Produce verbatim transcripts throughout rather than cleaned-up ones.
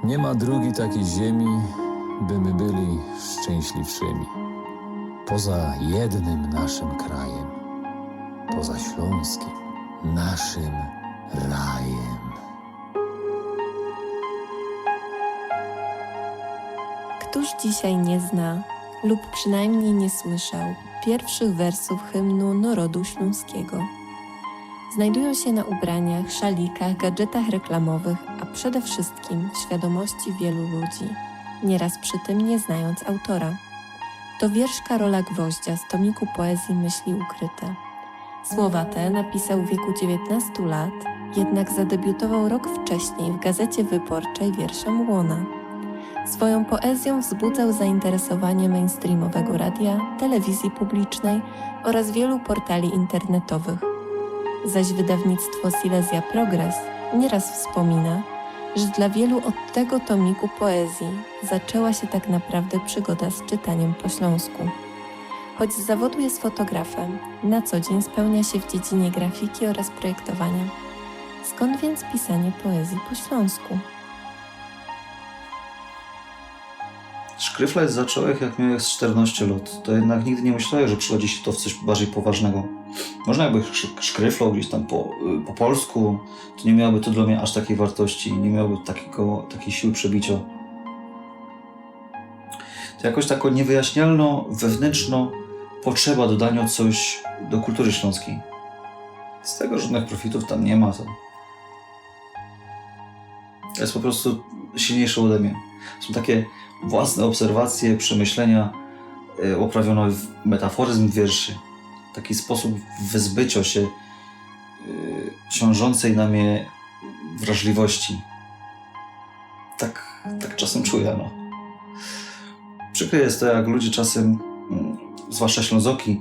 Nie ma drugiej takiej ziemi, by my byli szczęśliwszymi. Poza jednym naszym krajem, poza Śląskiem, naszym rajem. Któż dzisiaj nie zna lub przynajmniej nie słyszał pierwszych wersów hymnu narodu śląskiego? Znajdują się na ubraniach, szalikach, gadżetach reklamowych, a przede wszystkim w świadomości wielu ludzi, nieraz przy tym nie znając autora. To wiersz Karola Gwoździa z tomiku poezji Myśli ukryte. Słowa te napisał w wieku dziewiętnastu lat, jednak zadebiutował rok wcześniej w Gazecie Wyborczej wierszem Łona. Swoją poezją wzbudzał zainteresowanie mainstreamowego radia, telewizji publicznej oraz wielu portali internetowych. Zaś wydawnictwo Silesia Progress nieraz wspomina, że dla wielu od tego tomiku poezji zaczęła się tak naprawdę przygoda z czytaniem po śląsku. Choć z zawodu jest fotografem, na co dzień spełnia się w dziedzinie grafiki oraz projektowania. Skąd więc pisanie poezji po śląsku? Szkryflać zacząłech, jak miołech szternŏście lŏt. To jednak nigdy niy myślołech, że przerodzi sie to w coś bardzij powŏżnego. Można jakby sz- szkryfloł gdzieś tam po, y, po polsku, to niy miałoby to dlŏ mie aż takij wartości, niy miałoby takiego, takij siły przebiciŏ. To jakoś takŏ niywyjaśnialnŏ, wewnyntrznŏ potrzeba dodaniŏ coś do kultury ślōnskij. Z tego żodnych profitōw tam niy ma, to, to jest po prostu silniejsze ode mie. Sōm takie własne ôbserwacje, przemyślenia, y, ôprawiōne w metaforyzm wierszy. Taki sposōb wyzbyciŏ sie y, ciōnżōncyj na mie wrażliwości. Tak, tak czasym czujã, no. Przykre jest to, jak ludzie czasym, mm, zwłaszcza Ślōnzoki,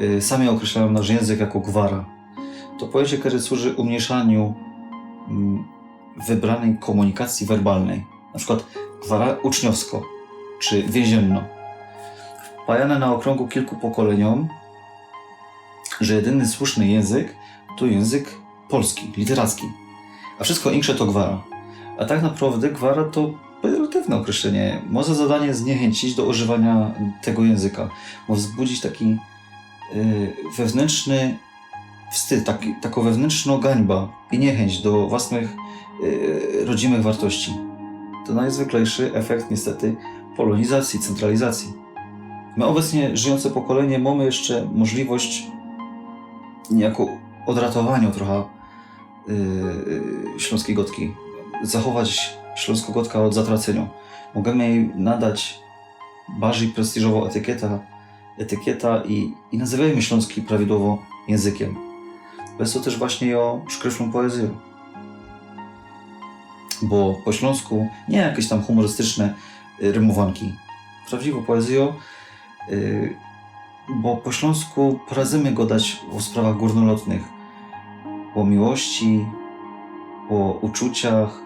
y, sami ôkreślajōm nasz jynzyk jako gwara. To poejście, kery służy umyńszaniu, mm, wybranyj kōmunikacji werbalnyj. Na przikłod gwara uczniowsko czy wiynziynno. Wpajane na ôkrōngu kilku pokolyniōm, że jedyny słuszny jynzyk to jynzyk polski, literacki. A wszysko insze to gwara. A tak naprŏwdã gwara to pejoratywne ôkreślenie. Może zadanie zniechyncić do używaniŏ tego jynzyka. Może wzbudzić taki, y, wewnyntrzny wstyd, taki, takŏ wewnyntrznŏ gańba i niechynć do własnych, y, rodzimych wartości. To nojzwyklejszy efekt niystety polōnizacji, centralizacji. My ôbecnie żyjōnce pokolynie mōmy jeszcze możliwość niyjako ôdratowaniŏ trocha, y, y, ślōnskij gŏdki. Zachować ślōnskõ gŏdkã ôd zatracyniŏ. Możymy jij nadać bardzij prestiżowõ etykietã, etykietã i, i nazywajmy ślōnski prawidłowo jynzykiym. Bo jest to tyż właśnie jŏ szkryflōm poezyjōm. Bo po ślōnsku niy jakeś tam humorystyczne, y, rymōwanki. Prawdziwŏ poezyjŏ, y, bo po ślōnsku poradzimy gŏdać ô sprawach gōrnolotnych, ô miłości, ô uczuciach,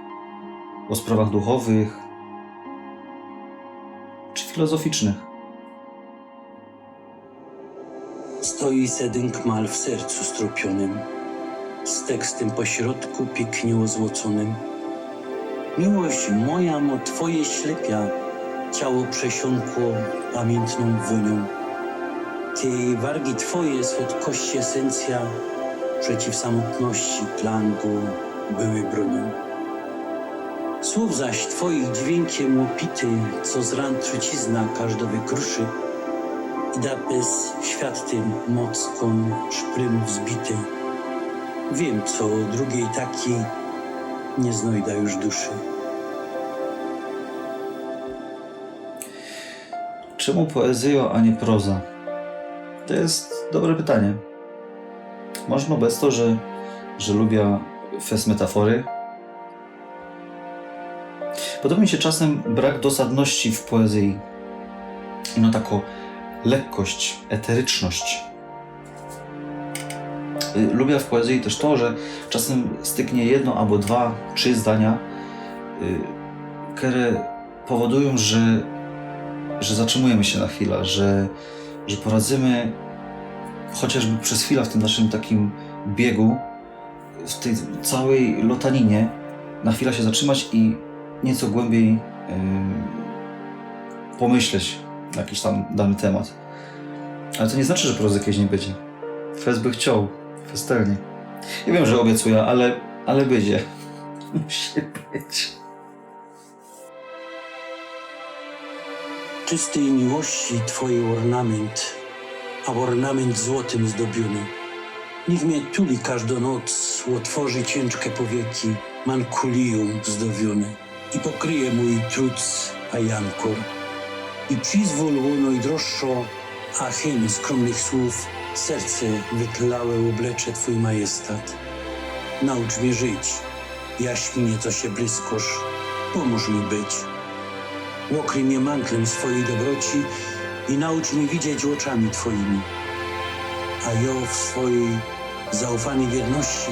ô sprawach duchowych czy filozoficznych. Stoi se dynkmal w sercu stropionym, z tekstym po środku piyknie ôzłoconym. Miłość moja mo twoje ślepia, ciało przesiōnkło pamiyntnōm wōniōm. Tej wargi twoje spod kości esencja, przeciw samotności dlangu były brōniōm. Słōw zaś twoich dźwiynkiem ôpity, co z ran trucizna kŏżdo wykruszy i da bez świat tym mockōm szprym wzbity. Wiym, co drugij takij niy znojda już duszy. Czymu poezyjŏ, a niy proza? To jest dobre pytanie. Może bez to, że, że lubiã fest metafory. Podoba mi sie czasym brak dosadności w poezyji. No, takŏ lekkość, eteryczność. Y, lubiã w poezyji tyż to, że czasym styknie jedno abo dwa, trzi zdania, y, kere powodujōm, że, że zatrzimujymy sie na chwila, że, że poradzymy chociażby bez chwila w tym naszym takim biegu, w tyj cołkij lotaninie, na chwila sie zatrzimać i nieco głębiej, ym, pomyśleć na jakiś tam dany temat. Ale to nie znaczy, że prozę kiedyś nie będzie. Fest by chciał, festelnie. Ja wiem, że obiecuję, ale, ale będzie. Musi być. Czystej miłości twojej ornament, a ornament złotym zdobiōny. Niech mie tuli każdŏ noc, otworzi ciynżkie powieki, mankulijōm zdobiōny. I pokryje mōj truc, a jankor. I przizwól, ô nojdraższŏ, a chyń skrōmnych słōw serce wytlałe ôblecze twōj majestat. Naucz mie żyć, jaśminie, co sie blyskŏsz, pōmōż mi być. Ôkryj mie mantlym swojij dobroci i naucz mie widzieć ôczami twojimi. A jŏ w swojij zaufanyj wierności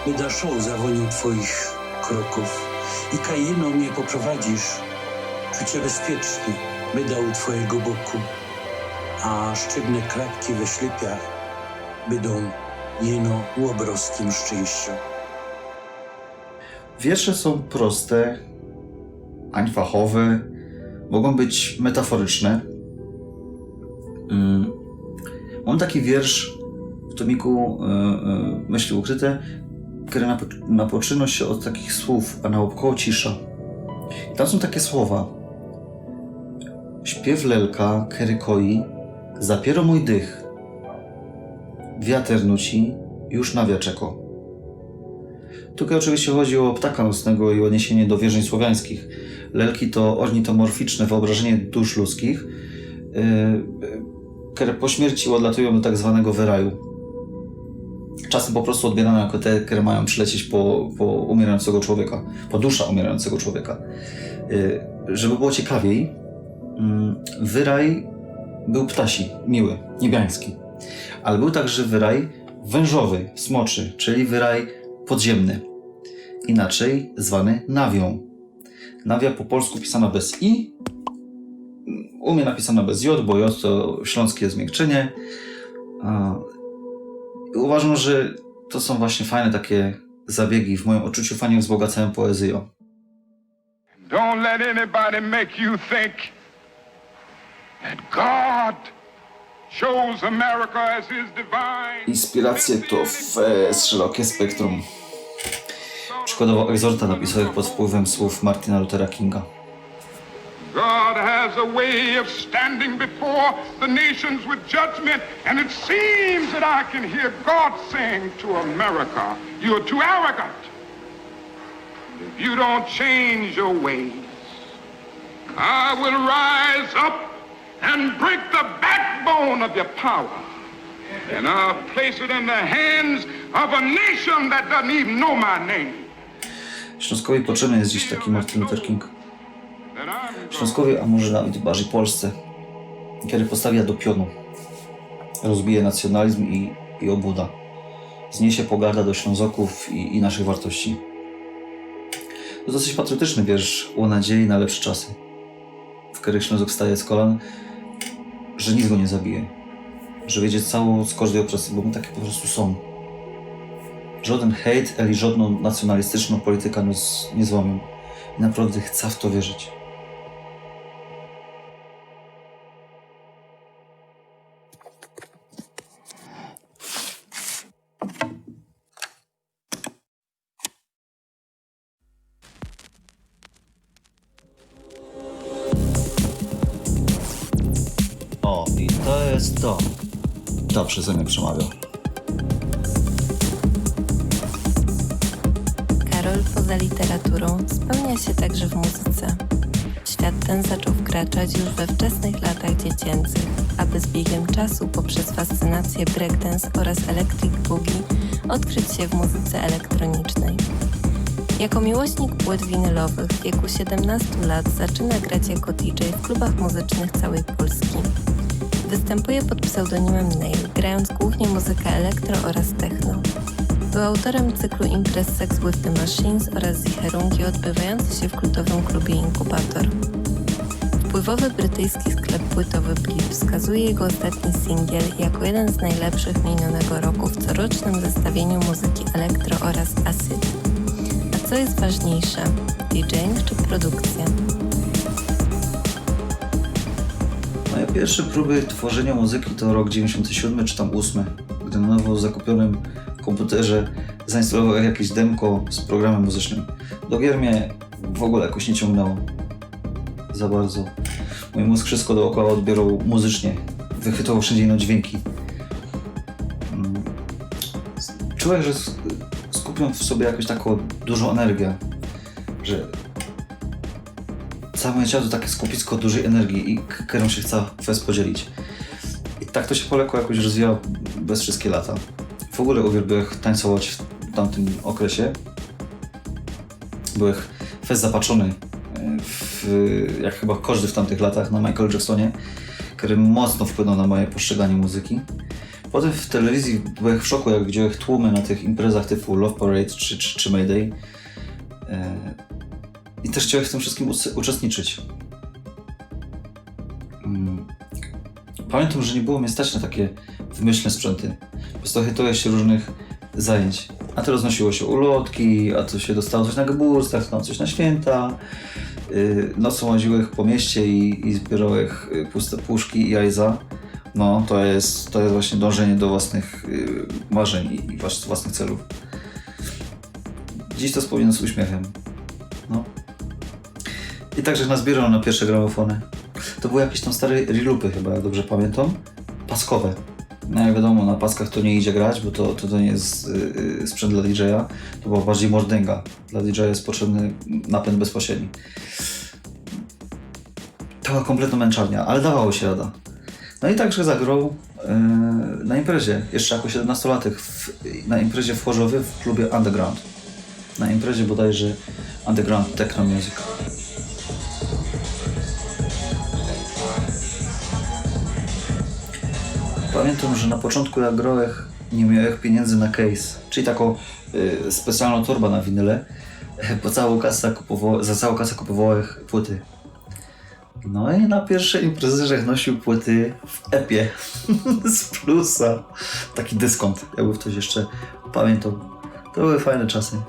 byda szoł za wōniōm twojich krokōw. I kaj jino mie poprowadzisz, czuć sie bezpiecznie byda u twojego boku, a szczegōne klapki we ślypiach bydōm jino ôbrŏzkiym szczynściŏ. Wiersze są proste, einfachowe, mogą być metaforyczne. Mm. Mam taki wiersz w tomiku, e, e, Myśli ukryte, który napo-, napoczyno się od takich słów, a naôbkoło cisza. I tam są takie słowa. Śpiew lelka, kery koi, zapiero mój dych. Wiater nuci, już nawia czeko. Tutaj oczywiście chodzi o ptaka nocnego i odniesienie do wierzeń słowiańskich. Lelki to ornitomorficzne wyobrażenie dusz ludzkich, yy, yy, które po śmierci odlatują do tak zwanego wyraju. Czasem po prostu odbierane jako te, które mają przylecieć po, po umierającego człowieka, po dusza umierającego człowieka. Yy, żeby było ciekawiej, mm, wyraj był ptasi, miły, niebiański. Ale był także wyraj wężowy, smoczy, czyli wyraj podziemny, inaczej zwany nawią. Nawia po polsku pisana bez i, u mnie napisana bez j, bo j to śląskie zmiękczenie. A, i uważam, że to są właśnie fajne takie zabiegi, w moim odczuciu fajnie wzbogacają poezję. Don't let anybody make you think that God chose America as his divine. Inspiracje to fest szerokie spektrum. Przykładowo egzorta napisał pod wpływem słów Martina Luthera Kinga. God has a way of standing before the nations with judgment, and it seems that I can hear God saying to America, "You're too arrogant. If you don't change your ways, I will rise up and break the backbone of your power, and I'll place it in the hands of a nation that doesn't even know my name." Śląskowi potrzebny jest dziś taki Martin Luther King. Śląskowi, a może nawet bardziej Polsce, kiedy postawia do pionu, rozbije nacjonalizm i, i obłuda, zniesie pogarda do Ślązoków i, i naszych wartości. To dosyć patriotyczny wiersz o nadziei na lepsze czasy, w których Ślązok wstaje z kolan, że nic go nie zabije, że wyjdzie cało z każdej opresji, bo my takie po prostu są. Żaden hejt ani żadna nacjonalistyczna polityka nas nie złamie. I naprawdę chcę w to wierzyć. O, i to jest to. Dobrze, że nie przemawiał. Karol poza literaturą spełnia się także w muzyce. W świat ten zaczął wkraczać już we wczesnych latach dziecięcych, aby z biegiem czasu poprzez fascynację breakdance oraz electric boogie odkryć się w muzyce elektronicznej. Jako miłośnik płyt winylowych w wieku siedemnastu lat zaczyna grać jako D J w klubach muzycznych całej Polski. Występuje pod pseudonimem Nail, grając głównie muzykę elektro oraz techno. Był autorem cyklu imprez Sex with the Machines oraz Zicherungi, odbywający się w kultowym klubie Inkubator. Wpływowy brytyjski sklep płytowy Bleep wskazuje jego ostatni singiel jako jeden z najlepszych minionego roku w corocznym zestawieniu muzyki elektro oraz acid. A Co jest ważniejsze, DJing czy produkcja? Moje pierwsze próby tworzenia muzyki to rok dziewięćdziesiąty siódmy czy tam ósmy, gdy na nowo zakupionym komputerze zainstalowałem jakieś demko z programem muzycznym. Do gier mnie w ogóle jakoś nie ciągnęło za bardzo. Mój mózg wszystko dookoła odbierał muzycznie. Wychwytywał wszędzie inne dźwięki. Mm. Czułem, że s- skupiam w sobie jakąś taką dużą energię, że całe moje ciało to takie skupisko dużej energii, i k- którą się chce fest podzielić. I tak to się po lekku jakoś rozwijało bez wszystkie lata. W ogóle uwielbiałem tańcować w tamtym okresie. Byłem fest zapatrzony e, w, jak chyba każdy w tamtych latach, na Michael Jacksonie, który mocno wpłynął na moje postrzeganie muzyki. Potem w telewizji byłem w szoku, jak widziałem tłumy na tych imprezach typu Love Parade czy, czy, czy Mayday. E, I też chciałem w tym wszystkim uce- uczestniczyć. Mm. Pamiętam, że nie było mnie stać na takie wymyślne sprzęty. Po prostu chytowałeś się różnych zajęć. A to roznosiło się ulotki, a to się dostało coś na geburtstag, tam coś na święta. Yy, Nocą łaziłem po mieście i, i zbiorałem yy, puste puszki i jajca. No, to jest, to jest właśnie dążenie do własnych yy, marzeń i, i włas- własnych celów. Dziś to wspominam z uśmiechem. No. I także nazbierałem na pierwsze gramofony. To były jakieś tam stare reelupy chyba, jak dobrze pamiętam. Paskowe. No jak wiadomo, na paskach to nie idzie grać, bo to, to, to nie jest yy, sprzęt dla D J-a. To była bardziej mordęga. Dla D J-a jest potrzebny napęd bezpośredni. To była kompletna męczarnia, ale dawało się rada. No i także zagrał yy, na imprezie, jeszcze jako siedemnastolatek, w, na imprezie w Chorzowie w klubie Underground. Na imprezie bodajże Underground Techno Music. Pamiętam, że na początku jak grałem, nie miałem pieniędzy na case, czyli taką y, specjalną torbę na winyle, bo całą kasę kupowa- za całą kasę kupowałem płyty. No i na pierwszej imprezie żech nosił płyty w epie z plusa. Taki dyskont, jakby ktoś jeszcze pamiętał. To były fajne czasy.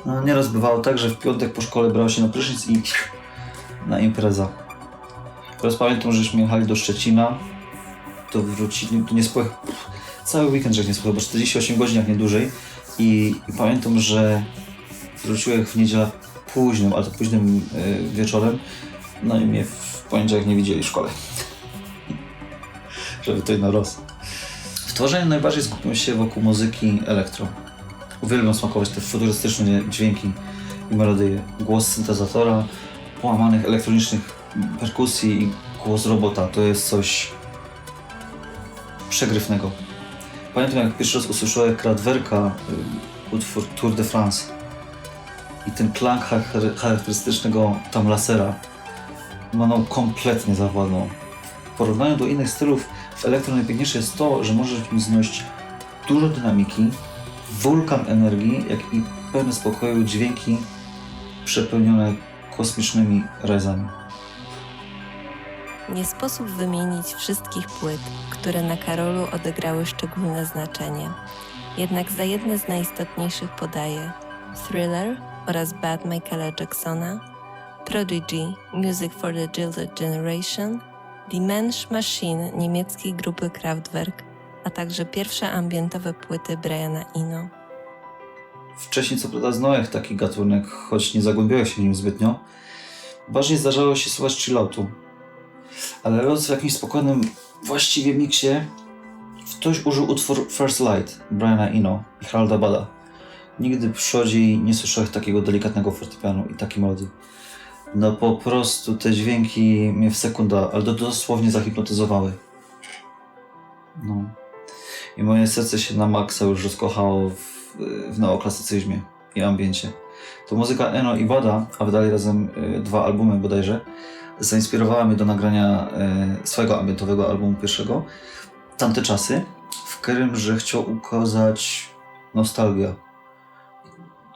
No, nieraz bywało tak, że w piątek po szkole brało się na prysznic i na impreza. Teraz pamiętam, żeśmy jechali do Szczecina. To wrócili, to nie spłych... Cały weekend żech nie spłych, bo czterdzieści osiem godzin jak nie dłużej. I, i pamiętam, że wróciłem w niedzielę późnym, ale to późnym y, wieczorem. No i mnie w poniedziałek nie widzieli w szkole. Żeby to na roz. W tworzeniu najbardziej skupiam się wokół muzyki elektro. Uwielbiam smakować te futurystyczne dźwięki i melodie. Głos syntezatora, połamanych elektronicznych perkusji i głos robota to jest coś przegryfnego. Pamiętam, jak pierwszy raz usłyszałem Kraftwerka, y, utwór Tour de France i ten klang charakter- charakterystycznego tam lasera. Mną kompletnie zawładnął. W porównaniu do innych stylów w elektro najpiękniejsze jest to, że możesz w nim znaleźć dużo dynamiki, wulkan energii, jak i pełne spokoju dźwięki przepełnione kosmicznymi razami. Nie sposób wymienić wszystkich płyt, które na Karolu odegrały szczególne znaczenie. Jednak za jedne z najistotniejszych podaje Thriller oraz Bad Michaela Jacksona, Prodigy, Music for the Gilded Generation, Die Mensch Maschine niemieckiej grupy Kraftwerk, a także pierwsze ambientowe płyty Briana Eno. Wcześniej co prawda znałem taki gatunek, choć nie zagłębiałem się w nim zbytnio. Bardziej zdarzało się słuchać chilloutu. Ale roz w jakimś spokojnym właściwie miksie ktoś użył utwór First Light Briana Eno i Harolda Badda. Nigdy przodziej nie słyszałem takiego delikatnego fortepianu i takiej melodii. No po prostu te dźwięki mnie w sekundach, ale do- dosłownie zahipnotyzowały. No. I moje serce się na maksa już rozkochało w, w neoklasycyzmie i ambiencie. To muzyka Eno i Badda, a wydali razem y, dwa albumy bodajże, zainspirowała mnie do nagrania y, swojego ambientowego albumu pierwszego, Tamte Czasy, w którym że chciał ukazać nostalgię.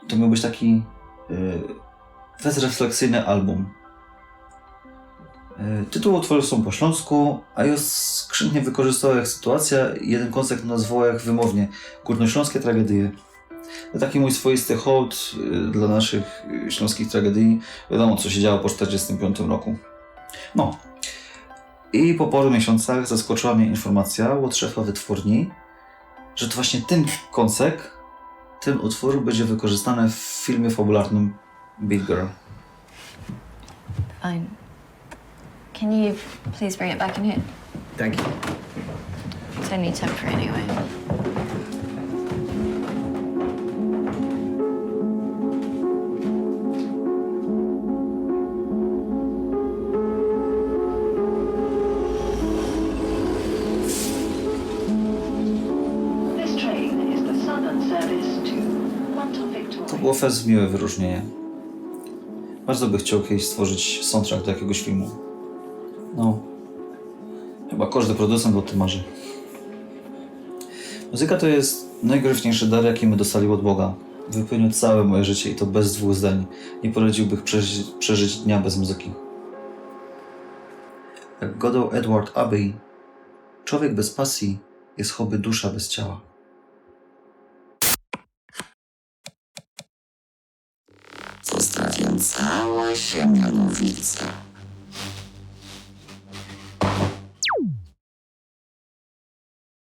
To miał być taki y, bezrefleksyjny album. Y, Tytuł utworu są po śląsku, a ja skrzętnie wykorzystałem sytuację i jeden koncert nazwałem wymownie Górnośląskie Tragedie. To taki mōj swoisty hołd y, dlŏ naszych y, ślōnskich tragedii. Wiadōmo, co sie dzioło po czterdziestym piōntym roku. No. I po paru miesiōncach zaskoczyła mie informacyjŏ ôd szefa wytwōrni, że to właśnie tyn kōnsek, tyn utwōr bydzie wykorzystany w filmie fabularnym Beat Girl. Fine. Can you please bring it back in here? Thank you. It's only temporary anyway. This train is the southern service to Mont To Victoria. było fest miłe wyróżnienie. Bardzo bych chciał kiedyś stworzyć soundtrack do jakiegoś filmu. No, chyba każdy producent o tym marzy. Muzyka to jest najgryfniejszy dar, jaki my dostali od Boga. Wypełnił całe moje życie i to bez dwóch zdań. Nie poradziłbych przeżyć, przeżyć dnia bez muzyki. Jak gadał Edward Abbey, człowiek bez pasji jest choby dusza bez ciała. Zostawiam całe Siemianowice.